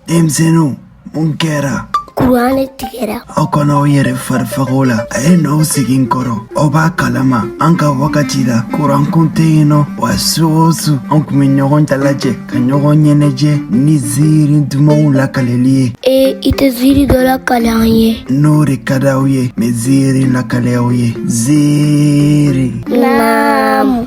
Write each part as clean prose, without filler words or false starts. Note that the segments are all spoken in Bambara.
Denmisɛnninw, mun kɛra? Kuran de tigɛra. Aw kana aw yɛrɛ fari faga o la. A ye n'aw sigi n kɔrɔ. Aw b'a kalama an ka wagati la kuran kun tɛ yen nɔ wa su o su an kun bɛ ɲɔgɔn dalajɛ ka ɲɔgɔn ɲɛnajɛ ni ziiri dumanw lakaleli ye. Ee i tɛ ziiri dɔ lakale an ye. N'o de ka di aw ye, n bɛ ziiri lakale aw ye. Ziiri. Naamu.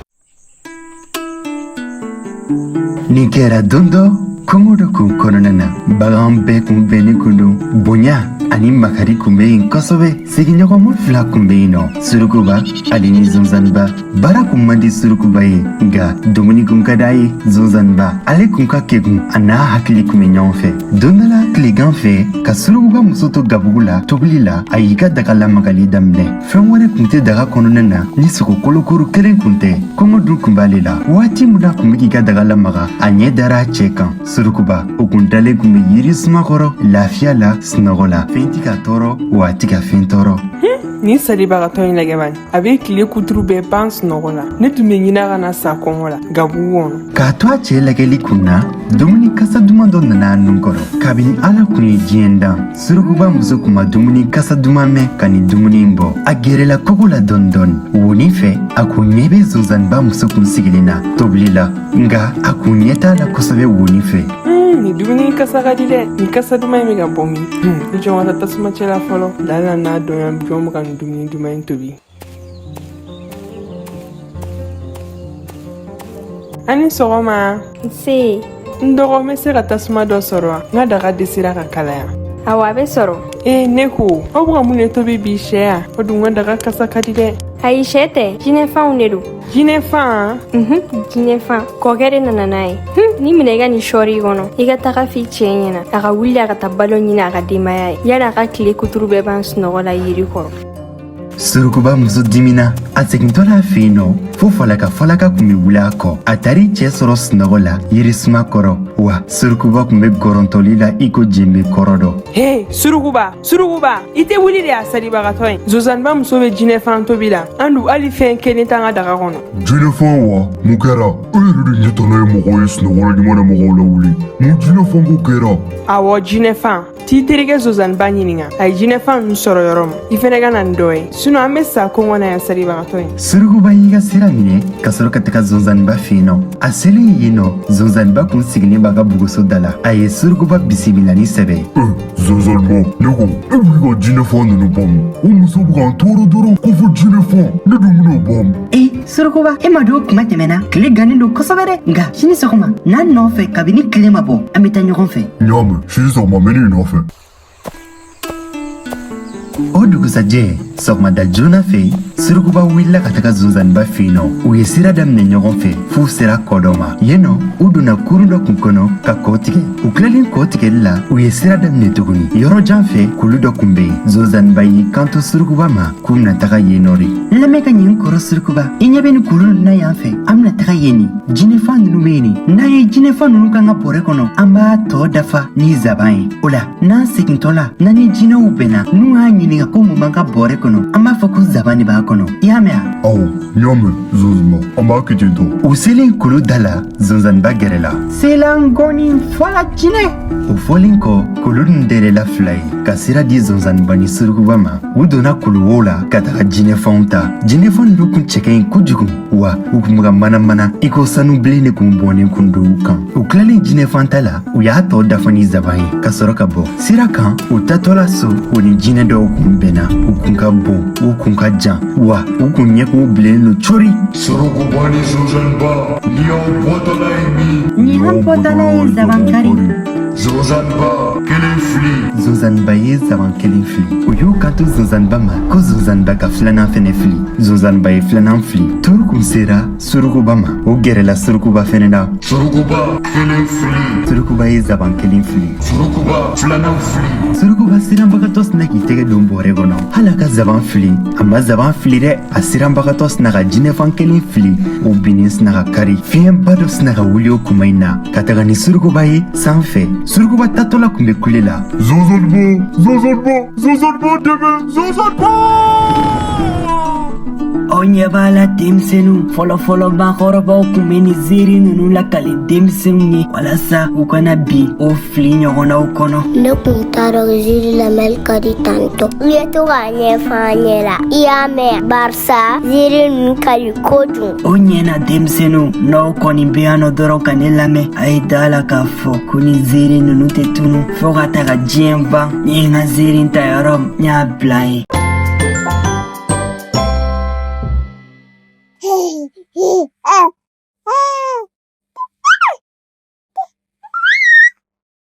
Nin kɛra don dɔ kungo dɔ kun kɔnɔna na bagan bɛɛ kun bɛnnen kun don bonya ani makari kun bɛ yen kosɛbɛ sigiɲɔgɔnma fila kun bɛ yen nɔ surukuba ale ni zonzaniba baara kun man di surukuba ye nka dumuni kun ka d'a ye zonzaniba ale kun ka kegun a n'a hakili kun bɛ ɲɔgɔn fɛ don dɔ la tilegan fɛ ka surukuba muso to gabugu la tobili la a y'i ka daga lamagali daminɛ fɛn wɛrɛ kun tɛ daga kɔnɔna na ni sogo kolokoro kelen kun tɛ kɔngɔ dun kun b'ale la waati min na kun bɛ k'i ka daga lamaga a ɲɛ dara a cɛ kan surukuba o kun dalen kun bɛ yiri suma kɔrɔ lafiya la sunɔgɔ la fɛn ti k'a tɔɔrɔ wa a ti ka fɛn tɔɔrɔ. Nin salibagatɔ in lajɛ bani a bɛ tile kuturu bɛɛ ban sunɔgɔ la ne tun bɛ ɲin'a kana sa kɔngɔ la gabugu kɔnɔ. K'a to a cɛ lajɛli kun na dumuni kasa duman dɔ nana a nun kɔrɔ kabini ala kun ye diɲɛ dan surukuba muso kun ma dumuni kasa duman mɛn ka nin dumuni in bɔ a gɛrɛla kogo la dɔɔni dɔɔni wonin fɛ a kun ɲɛ bɛ zonzaniba muso kun sigilen na tobili la nka a kun ɲɛ t'a la kosɛbɛ wonin fɛ. Nin dumuni kasa ka di dɛ nin kasa duman in bɛ ka bɔ min? I jɔ n ka taa tasuma cɛ la fɔlɔ lala n'a dɔn yan jɔn bɛ ka nin dumuni duman in tobi. A ni sɔgɔma. Nse. N dɔgɔ n bɛ se ka tasuma dɔ sɔrɔ wa? N ka daga dɛsɛra ka kalaya. Awɔ a bɛ sɔrɔ. Ee ne ko aw bɛ ka mun de tobi bi sɛ ya? O dun ka daga kasa ka di dɛ. Ayi sɛ tɛ jinɛfanw de don. Jinɛfan? Unhun jinɛfan kɔkɛ de nana n'a ye. Nin minɛ i ka nin sɔɔri i kɔnɔ i ka taga f'i cɛ ɲɛna a ka wuli a ka taa balo ɲini a ka denbaya ye yanni a ka tile kuturu bɛɛ ban sunɔgɔ la yiri kɔrɔ. Surukuba muso dimina a segintɔ la a fɛ yen nɔ fo falaka falaka kun bɛ wuli a kɔ a taar'i cɛ sɔrɔ sunɔgɔ la yirisuma kɔrɔ wa surukuba kun bɛ gɔrɔntɔli la i ko jenbe kɔrɔ dɔ. He surukuba surukuba i tɛ wuli de a salibagatɔ ye zonzaniba muso bɛ jinɛfan tobi la an dun hali fɛn kelen t'an ka daga kɔnɔ. Jinɛfan wa mun kɛra e yɛrɛ de ɲɛ tana ye mɔgɔw ye sunɔgɔ la n'i mana mɔgɔw lawuli mun jinɛfan ko kɛra. Awɔ jinɛfan t'i terikɛ zonzaniba ɲininka a ye jinɛfan ninnu sɔrɔ yɔrɔ min i fɛnɛ ka na ni dɔ ye sinɔn an bɛ sa kɔngɔ na yan salibagatɔ ye. Surukuba y'i ka sira minɛ ka sɔrɔ ka taga zonzaniba fɛ yen nɔ a selen yen nɔ zonzaniba kun sigilen b'a ka buguso da la a ye surukuba bisimila ni sɛbɛ ye. Zonzaniba ne ko e b'i ka jinɛfan ninnu bɔ min o muso bɛ k'an tɔɔrɔ dɔrɔn ko fo jinɛfan ne dun bɛn'o bɔ min. Ee surukuba e ma don kuma tɛmɛna tile gannen don kosɛbɛ dɛ nka sini sɔgɔma n'an nɔfɛ kabini tile ma bɔ an bɛ taa ɲɔgɔn fɛ. N y'a mɛn sini sɔgɔma n bɛ n'i nɔfɛ. O dugusajɛ sɔgɔmada joona fɛ surukuba wulila ka taga zonzaniba fɛ yen nɔ u ye sira daminɛ ɲɔgɔn fɛ f'u sera kɔ dɔ ma yen nɔ u donna kurun dɔ kun kɔnɔ ka kɔ tigɛ u tilalen kɔ tigɛli la u ye sira daminɛ tuguni yɔrɔ jan fɛ kulu dɔ kun bɛ yen zonzaniba y'i kanto surukuba ma k'u bɛna taga yen nɔ de. N lamɛn ka ɲɛ n kɔrɔ surukuba i ɲɛ bɛ nin kulu ninnu na yan fɛ an bɛna taga yen ni jinɛfan ninnu bɛ yen ni n'an ye jinɛfan ninnu k'an ka bɔrɛ kɔnɔ an b'a tɔ dafa ni zaban ye o la n'an segintɔ la n'an ni jinɛw bɛnna n'u y'an ɲininka ko mun b'an ka bɔrɛ kɔnɔ an b'a fɔ ko zaban de b'a kɔnɔ i y'a mɛn wa. Awɔ n y'a mɛn zonzanba an b'a kɛ ten tɔ. U selen kulu da la zonzaniba gɛrɛla. Selangɔni fɔla jinɛ. O fɔlen kɔ kulu nin dayɛlɛla fila ye ka sira di zonzaniba ni surukuba ma u donna kuluwo la ka taga jinɛfanw ta jinɛfan ninnu kun cɛ ka ɲi kojugu wa u kun bɛ ka manamana i ko sanu bilen de kun bɔnnen kun don u kan u tilalen jinɛfan ta la u y'a tɔ dafa ni zaban ye ka sɔrɔ ka bɔ sira kan u taatɔla so u ni jinɛ dɔw kun bɛnna u kun ka bon u kun ka jan wa u kun ɲɛkun bilennen don cori. Surukuba ni zonzanba nin y'aw bɔtɔla ye min. Nin y'an bɔtɔla ye zabankari. Zonzanba kelen fili. Zonzanba ye zaban kelen fili u y'u kanto zonzanba ma ko zonzanba ka filanan fɛnɛ fili zonzanba ye filanan fili turu kun sera surukuba ma o gɛrɛla surukuba fɛnɛ na. Surukuba kelen fili. Surukuba ye zaban kelen fili. Surukuba filanan fili. Surukuba siranbagatɔ sina k'i tɛgɛ don bɔrɛ kɔnɔ hali a ka zaban fili a ma zaban fili dɛ a siranbagatɔ sina ka jinɛfan kelen fili o binnen sina ka kari fiɲɛba dɔ sina ka wuli o kuma in na ka taga ni surukuba ye sanfɛ surukuba tatɔla kun bɛ kule la. Zozolibo, zozolibo, zozolibo dɛmɛ, zozolibo! Aw ɲɛ b'a la denmisɛnninw, fɔlɔfɔlɔ maakɔrɔbaw tun bɛ nin ziiri ninnu lakali denmisɛnw ye walasa u kana bin o fili ɲɔgɔnnaw kɔnɔ. Ne kun t'a dɔn ziiri lamɛnni ka di tantɔ. I ye to k'a ɲɛfɔ an ɲɛna, i y'a mɛn, barisa ziiri ninnu ka di kojugu. O ɲɛna denmisɛnninw, n'aw kɔni bɛ yan nɔ dɔrɔn ka ne lamɛn, a ye da la k'a fɔ ko ni ziiri ninnu tɛ tunu fɔɔ ka taga diɲɛ ban. N ye n ka ziiri ta yɔrɔ, n y'a bila yen.